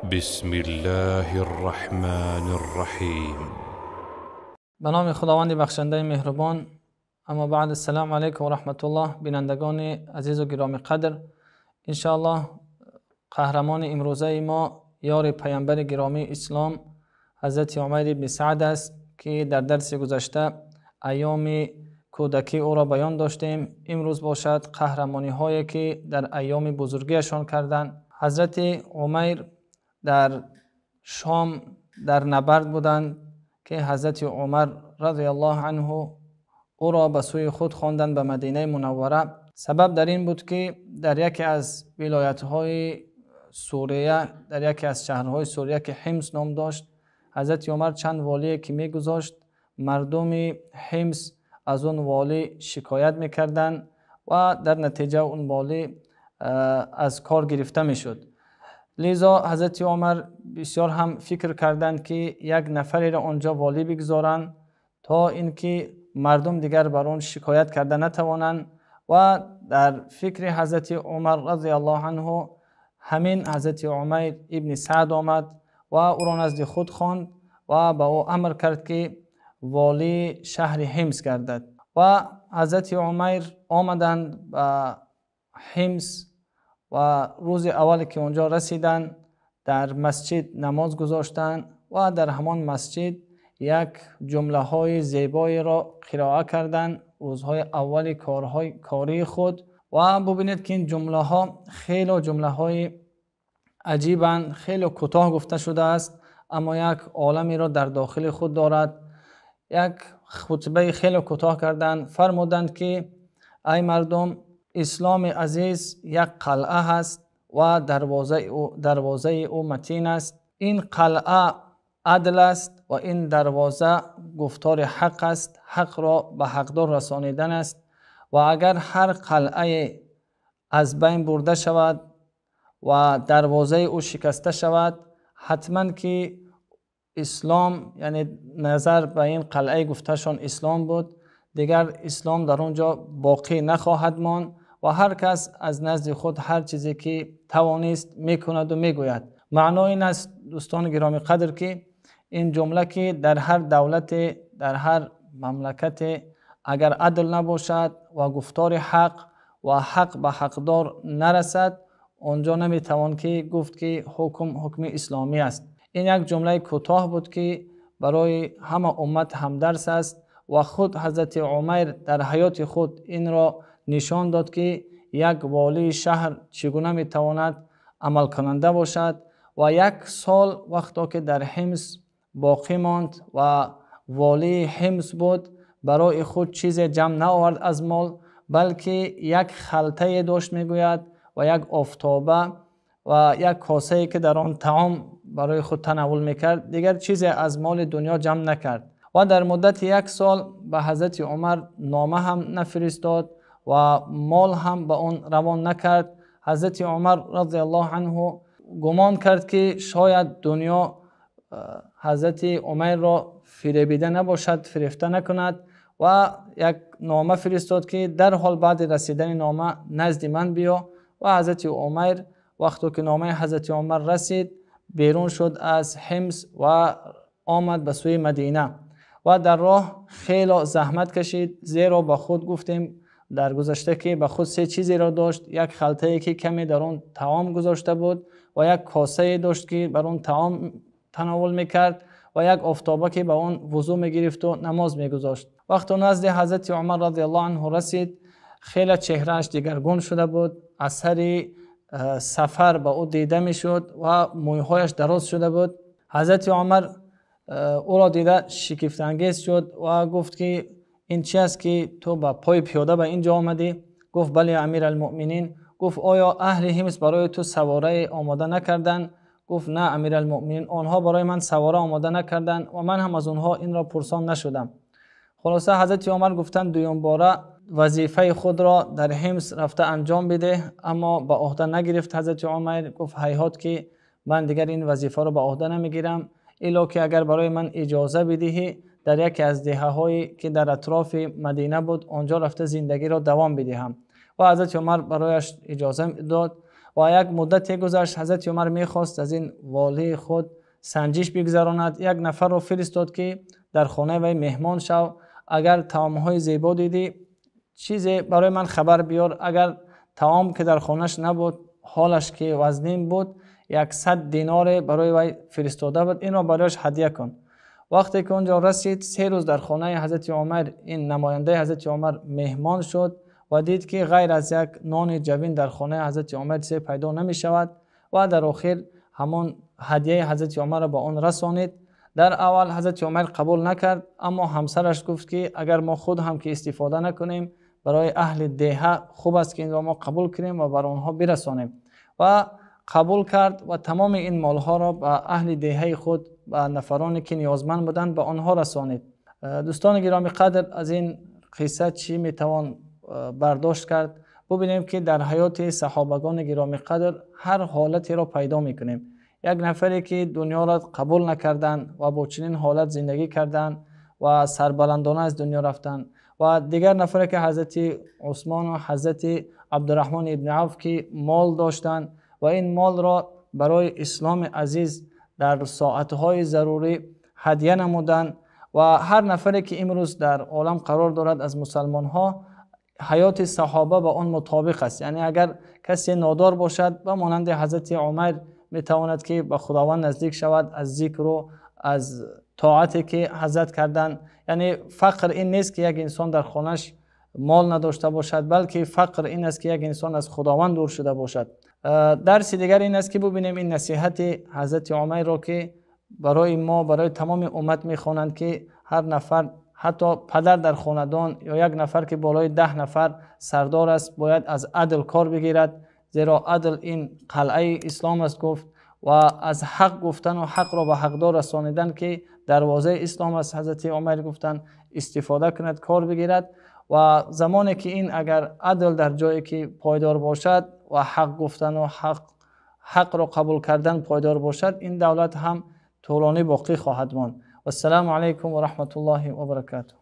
بسم الله الرحمن الرحیم. به نام خداوند بخشنده مهربان. اما بعد، السلام علیکم و رحمت الله. بینندگان عزیز و گرامی قدر، انشاءالله قهرمان امروزه ما یار پیامبر گرامی اسلام حضرت عمیر بن سعد است که در درس گذشته ایام کودکی او را بیان داشتیم. امروز باشد قهرمانی هایی که در ایام بزرگیشان کردند. حضرت عمیر در شام در نبرد بودند که حضرت عمر رضی الله عنه او را به سوی خود خواندند به مدینه منوره. سبب در این بود که در یکی از ولایت های سوریه، در یکی از شهرهای سوریه که حمص نام داشت، حضرت عمر چند والی که میگذاشت، مردم حمص از اون والی شکایت میکردند و در نتیجه اون والی از کار گرفته میشد. لذا حضرت عمر بسیار هم فکر کردند که یک نفری را آنجا والی بگذارند تا اینکه مردم دیگر بر آن شکایت کرده نتوانند. و در فکر حضرت عمر رضی الله عنه همین حضرت عمیر ابن سعد آمد و او را نزد خود خواند و به او امر کرد که والی شهر حمص گردد. و حضرت عمیر آمدند به حمص و روز اول که اونجا رسیدند در مسجد نماز گذاشتند و در همان مسجد یک جمله های زیبایی را قرائه کردند، روزهای اول کارهای کاری خود. و ببینید که این جمله ها خیلی جمله های عجیبند، خیلی کوتاه گفته شده است، اما یک عالمی را در داخل خود دارد. یک خطبه خیلی کوتاه کردند، فرمودند که ای مردم، اسلام عزیز یک قلعه هست و دروازه او متین است. این قلعه عدل است و این دروازه گفتار حق است، حق را به حقدار رسانیدن است. و اگر هر قلعه از بین برده شود و دروازه او شکسته شود، حتما که اسلام، یعنی نظر به این قلعه گفتهشان اسلام بود، دیگر اسلام در اونجا باقی نخواهد ماند و هر کس از نزد خود هر چیزی که توانست میکند و میگوید. معنا این است دوستان گرامی قدر که این جمله که در هر دولت، در هر مملکت اگر عدل نباشد و گفتار حق و حق به حقدار نرسد، آنجا نمیتوان که گفت که حکم اسلامی است. این یک جمله کوتاه بود که برای همه امت همدرس است و خود حضرت عمر در حیات خود این را نشان داد که یک والی شهر چگونه میتواند عمل کننده باشد. و یک سال وقتا که در حمص باقی ماند و والی حمص بود، برای خود چیز جمع نآورد از مال، بلکه یک خلطه داشت میگوید و یک آفتابه و یک کاسه که در آن طعام برای خود تناول میکرد، دیگر چیزی از مال دنیا جمع نکرد. و در مدت یک سال به حضرت عمر نامه هم نفرستاد و مال هم به آن روان نکرد. حضرت عمر رضی الله عنه گمان کرد که شاید دنیا حضرت عمر را فریبیده نباشد، فریفته نکند، و یک نامه فرستاد که در حال بعد رسیدن نامه نزد من بیا. و حضرت عمر وقتی که نامه حضرت عمر رسید، بیرون شد از حمص و آمد به سوی مدینه و در راه خیلی زحمت کشید، زیرا به خود گفتیم در گذشته که به خود سه چیزی را داشت: یک خلطه که کمی در آن طعام گذاشته بود، و یک کاسه داشت که بر آن طعام تناول میکرد، و یک آفتابه که به آن وضو میگرفت و نماز میگذاشت. وقتی نزد حضرت عمر رضی الله عنه رسید، خیلی چهرهش دیگرگون شده بود، اثر سفر به او دیده میشد و مویهایش دراز شده بود. حضرت عمر او را دیده شگفت انگیز شد و گفت که این چی است که تو با پای پیاده به اینجا آمدی؟ گفت بله امیرالمؤمنین. گفت آیا اهل حمص برای تو سواره آماده نکردند؟ گفت نه امیرالمؤمنین، آنها برای من سواره آماده نکردند و من هم از آنها این را پرسان نشدم. خلاصه حضرت عمر گفتند دویم باره وظیفه خود را در حمص رفته انجام بده، اما به عهده نگرفت. حضرت عمر گفت هیهات که من دیگر این وظیفه را به عهده نمیگیرم، الا که اگر برای من اجازه بدهی در یکی از دهه‌هایی که در اطراف مدینه بود آنجا رفته زندگی را دوام بدهم. و حضرت عمر برایش اجازه داد Ва як муддате гузашт, Ҳазрати Умар мехост аз ин волии худ санҷиш бигзаронад. Як нафарро фиристод, ки дар хонаи вай меҳмон шав, агар таомҳои зебо дидӣ, чизе барои ман хабар биёр. Агар таом ки дар хонааш набуд, ҳолаш ки вазнин буд, 100 диноре барои вай фиристода буд, инро барояш ҳадя кун. Вақте ки онҷо расид, 3 рӯз дар хонаи Ҳазрати Умар ин намояндаи Ҳазрати Умар меҳмон шуд ва дид, ки ғайр аз як нони ҷавин дар хонаи Ҳазрати Умар чизе пайдо намешавад ва дар охир ҳамон ҳадияи Ҳазрати Умарро ба он расонид. Дар аввал Ҳазрати Умар қабул накард, аммо ҳамсараш гуфт, ки агар мо худ ҳам ки истифода накунем, барои аҳли деҳа хуб аст, ки инро мо қабул кунем ва бар онҳо бирасонем. Ва қабул кард ва тамоми ин молҳоро ба аҳли деҳаи худ, ба нафароне ки ниёзманд буданд, ба онҳо расонид. Дӯстони гиромӣ қадр, аз ин қисса чӣ метавон бардошт кард? Бубинем, ки дар ҳаёти саҳобагони гиромӣ қадр ҳар ҳолатеро пайдо мекунем. Як нафаре ки дунёро қабул накарданд ва бо чунин ҳолат зиндагӣ карданд ва сарбаландона аз дунё рафтанд, ва дигар нафаре ки Ҳазрати Усмон ва Ҳазрати Абдурраҳмон ибни Авф, ки мол доштанд ва ин молро барои исломи азиз дар соатҳои зарурӣ ҳадя намуданд. Ва ҳар нафаре ки имрӯз дар олам қарор дорад аз мусалмонҳо, ҳаёти саҳоба ба он мутобиқ аст. Яъне агар касе нодор бошад, ба монанди Ҳазрати Умар метавонад, ки ба Худованд наздик шавад аз зикру аз тоате ки ҳазрат карданд. Яъне фақр ин нест, ки як инсон дар хонаш мол надошта бошад, балки фақр ин аст, ки як инсон аз Худованд дур шуда бошад. Дарси дигар ин аст, ки бубинем ин насиҳати Ҳазрати Умарро, ки барои мо, барои тамоми уммат мехонанд, ки ҳар нафар, ҳатто падар дар хонадон ё як нафар ки болои 10 нафар сардор аст, бояд аз адл кор бигирад, зеро адл ин қалъаи ислом аст, гуфт, ва аз ҳақ гуфтан ва ҳақро ба ҳақдор расонидан, ки дарвозаи ислом аст, Ҳазрати Умар гуфтанд, истифода кунад, кор бигирад. Ва замоне ки ин агар адл дар ҷое ки пойдор бошад ва ҳақ гуфтан ва ҳақро қабул кардан пойдор бошад, ин давлат ҳам тӯлонӣ боқӣ хоҳад монд. Вассалому алайкум ва раҳматуллоҳи ва баракатуҳ.